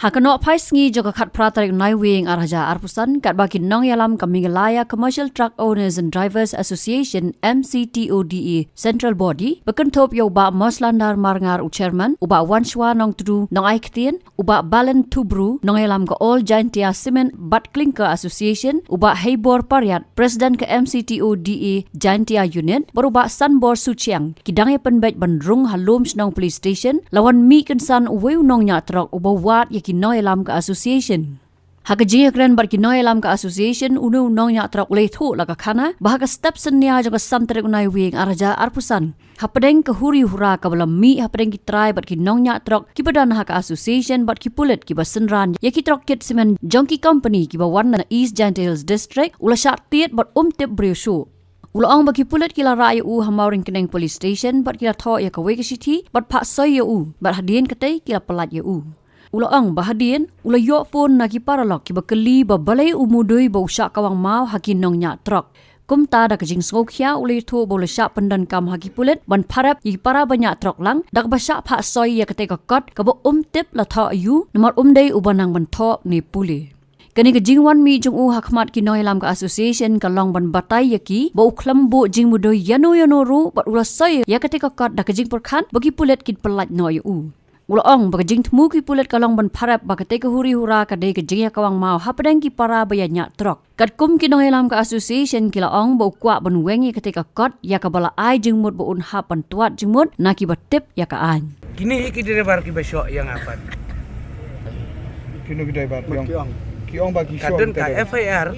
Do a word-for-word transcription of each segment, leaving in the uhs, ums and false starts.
Ha ka nohphai sngi jong ka khatphra tarik Naiwieng arhajar arphew san, katba ki nongïalam ka Meghalaya Commercial Truck Owners and Drivers Association, M C T O D A, Central Body, ba kynthup ïa u Bah Moslandar Marngar u Chairman, u Bah Wanshwa Nongtdu Nongai Ktien, u Bah Balen Thubru nongïalam ka All Jaintia Cement bad Clinker Association, u Bah Heibor Pariat, President ka M C T O D A Jaintia Unit, bad u Bah Sanbor Suchiang, ki dang ïa pynbeit ban rung ha Lumshnong Police Station, la wan mih kynsan uwei u nongñiah trok uba wad ïa ki nongïalam ka association. Ha ka jingïakren bad ki nongïalam ka association, une u nongñiah trok u la ïathuh la ka khana ba ha ka step synñia jong ka san tarik u Naiwieng arhajar arphew san, hapdeng ka huri hura kaba la mih hapdeng ki trai bad ki nongñiah trok kiba don ha ka association bad ki pulit kiba synran ïa ki trok kit cement jong ki company kiba wan na East Jaintia Hills District, u la shah tied bad um tip briew shuh. U la ong ba ki pulit ki la rah ïa u ha Mawryngkneng Police Station bad ki la thoh ïa kawei ka shithi bad phah soi ïa u, bad hadien katei ki la pyllait ïa u. U la ong ba hadien u la ïoh phone na ki paralok kiba kylli ba balei u mudui ba u shah kawang maw ha ki nongñiah trok. Kumta da ka jingsngewkhia u la ïathuh ba u la shah pyndonkam ha ki pulit ban pharep ïa ki para ba ñiah trok lang, da kaba shah phah soi ïa katei ka kot kaba um tip la thoh ïa u, namar um dei uba nang ban thoh ne pule. Kane ka jingwan mih jong u ha khmat ki nongïalam ka association ka long ban batai ïa ki ba u khlem buh jingmudui ïano ïano ruh, bad u la soi ïa katei ka kot da ka jingpyrkhat ba ki pulit kin pyllait noh ïa u. U la ong ba ka jingthmu ki pulit ka long ban pharep ba katei ka huri hura ka dei ka jingïakawang maw hapdeng ki para ba ïa ñiah trok. Katkum ki nongïalam ka association ki la ong ba u kwah ban weng ïa katei ka kot ïa kaba la ai jingmut ba un hap ban twad jingmut na kiba tip ïa ka aiñ. Kine hi ki driver kiba shoh ïa nga pat. Kino ki driver ki ong? Ki ong ba ki shoh. Ka don ka F I R,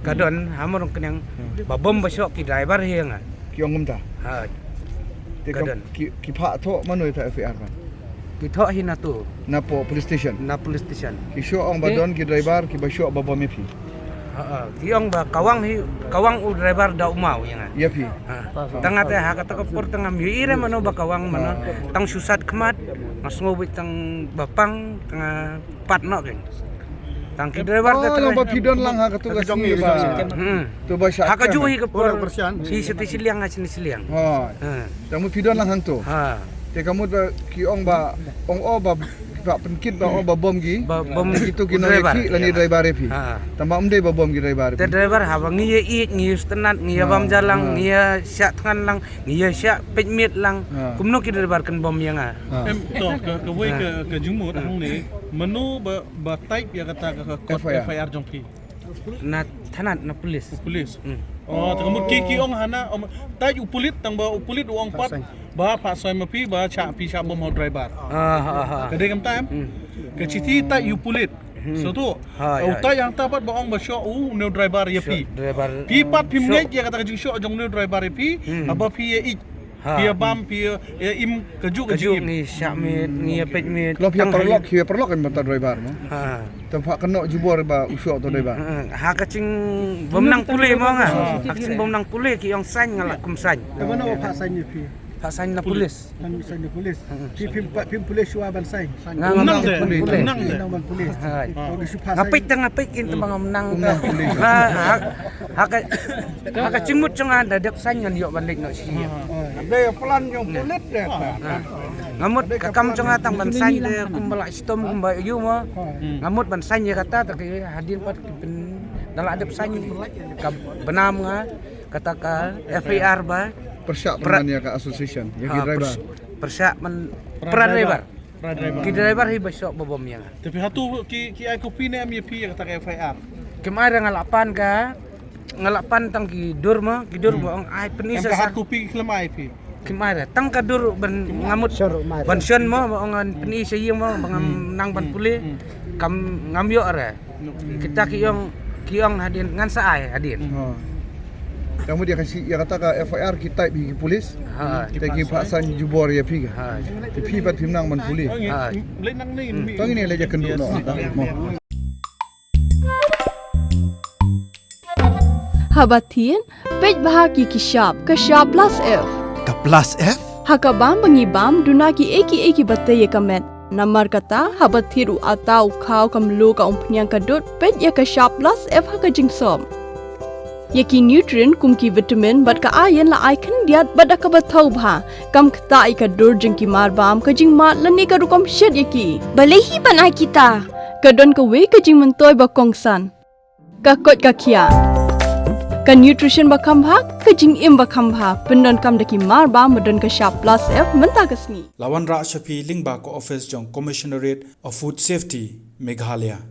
ka don ha Mawryngkneng, ba bom ba shoh ki driver hi ïa nga. Ki ong kumta. Ha. Te ka don. Ki, ki phah thoh mano ïa ta F I R ba? Ki thoh hi na tu. Na po police station. Na police station. Ki shoh ong ba don ki driver kiba shoh ba bom ïa phi. Ha, ha. Ki ong ba kawang hi, kawang u driver da u maw ïa nga. Ïa phi. Ha. Tang nga te ha kata ka por tang ngam ïohi re mano ba kawang mano. Tang shu sat khmat, nga sngew beit tang ba pang, tang nga pat noh kein. Tang ki driver te. Oh, tang ba phi don lang ha katu ka sngi ba. Hmm. Tu ba shah. Ha ka ju hi ka por. Hi siti shiliang ha sini shiliang. Ha. Tang ba phi don lang hangtu. Ha. Te ka mut ba ki ong ba, ong o ba, ba pynkit ba ong ba bom ki. Ba bom ki tu ki nong driver. Lani driver ïa phi. Ha. Tang ba um dei ba bom ki driver. Te driver ha ba ngi ïa ïeit, ngi ïa sngewtynnat, ngi ïa bam ja lang, ngi ïa shah thngan lang, ngi ïa shah peit miet lang. Ha. Kumno ki driver kan bom ïa nga. Ha. Em, to, ka, kawei ka, ka jingmut hangne, mano ba, ba type ïa kata ka, ka kot F I R. F I R jong phi? Na thanat, na police. Police. Hmm. Oh, tang mut ki, ki ong hana, ong, type u pulit, tang ba u pulit u ong pat, ba phah soi ma phi, ba shah phi shah bom ha u driver. Ah, ha, ha. Ka dei kumta em? Hmm. Ka shithi type u pulit. Hmm. So tu, ha, u type hangta pat ba ong ba shoh u, une u driver ïa phi. Shoh driver. Phi pat phim ngeit ïa kata ka jingshoh jong une u driver ïa phi, haba phi ïa ïeit. Ha. Phi ïa bam, phi ïa, ïa im kajuh kajuh, kajuh im. Ngi shah miet, ngi ïa peit miet. Lo phi ïa paralok, phi ïa paralok em bad ta driver mo. Ha. Te phah kynnoh jubor ba u shoh ta driver. Ha, ha ka jingbymnang pule mo nga. Ha ka jingbymnang pule ki ong sign nga la kum sign. Te mano phah sign ïa phi? Phah sign na police. Phah sign na police. Phi phim, phim pule shuwa ban sign. Nga ngam nang te, pule. Nang te. Nang ban pule. Hai. Nga peit te nga peit kin te ba ngam nang te. Ha, ha, ha ka, ha ka jingmut jong nga da dep sign ngan ïoh ban leit noh shi. Dei plan jong pulit dei. Nga mut ka kam jong nga tang ban sign te kumba la shitom kumba ïu mo. Nga mut ban sign ïa kata te ki hadien pat ki pyn da la dep sign ka bynam nga kata ka F I R ba. Pyrshah pynban ïa ka association ïa ki driver. Pyrshah man para driver. Para driver. Ki driver hi ba shoh ba bom ïa nga. Tapi hatu ki, ki ai kopi ne em ïa phi ïa kata ka F I R? Kim ai re, nga la pan ka, nga la pan tang ki dur mo, ki dur mo ong ai pyni sa. Em ka hard copy khlem ai phi? Kim ai re, tang ka dur ban nga mut ban shon mo, mo ong ngan pyni sa ïing mo, ba ngam nang ban pule. Kam ngam ïoh re. Kita ki ong, ki ong hadien ngan sa ai hadien. Tang mut ïa ka shi, ïa kata ka F I R ki type hi ki police. Ha. Te ki phah sign jubor ïa phi ka. Ha. Te phi pat phim nang ban pule. Ha. Tang ine le ja kynduh noh. Haba thied, peit bha ki ki shap, ka shap plus F. Ka plus F? Ha ka bam ba ngi bam, duna ki ei ki ei kiba tei ïa ka met. Namar kata, haba thied u atta u khaw ka mluh ka umphniang ka dud, peit ïa ka shap plus F ha ka jingsop. Ïa ki nutrient kum ki vitamin bad ka iron la ai khyndiat bad da kaba thaw bha. Kam ktah ïa ka dur jong ki marbam, ka jingmad lane ka rukom shet ïa ki. Balei hi ban ai kita? Ka don kawei ka jingmyntoi ba kongsan, ka koit ka khiah, ka nutrition ba kham bha, ka jingim ba kham bha, pyndonkam da ki mar ba ma don ka shap plus F mynta ka sngi. La wanrah sha phi lyngba ka office jong Commissionerate of Food Safety, Meghalaya.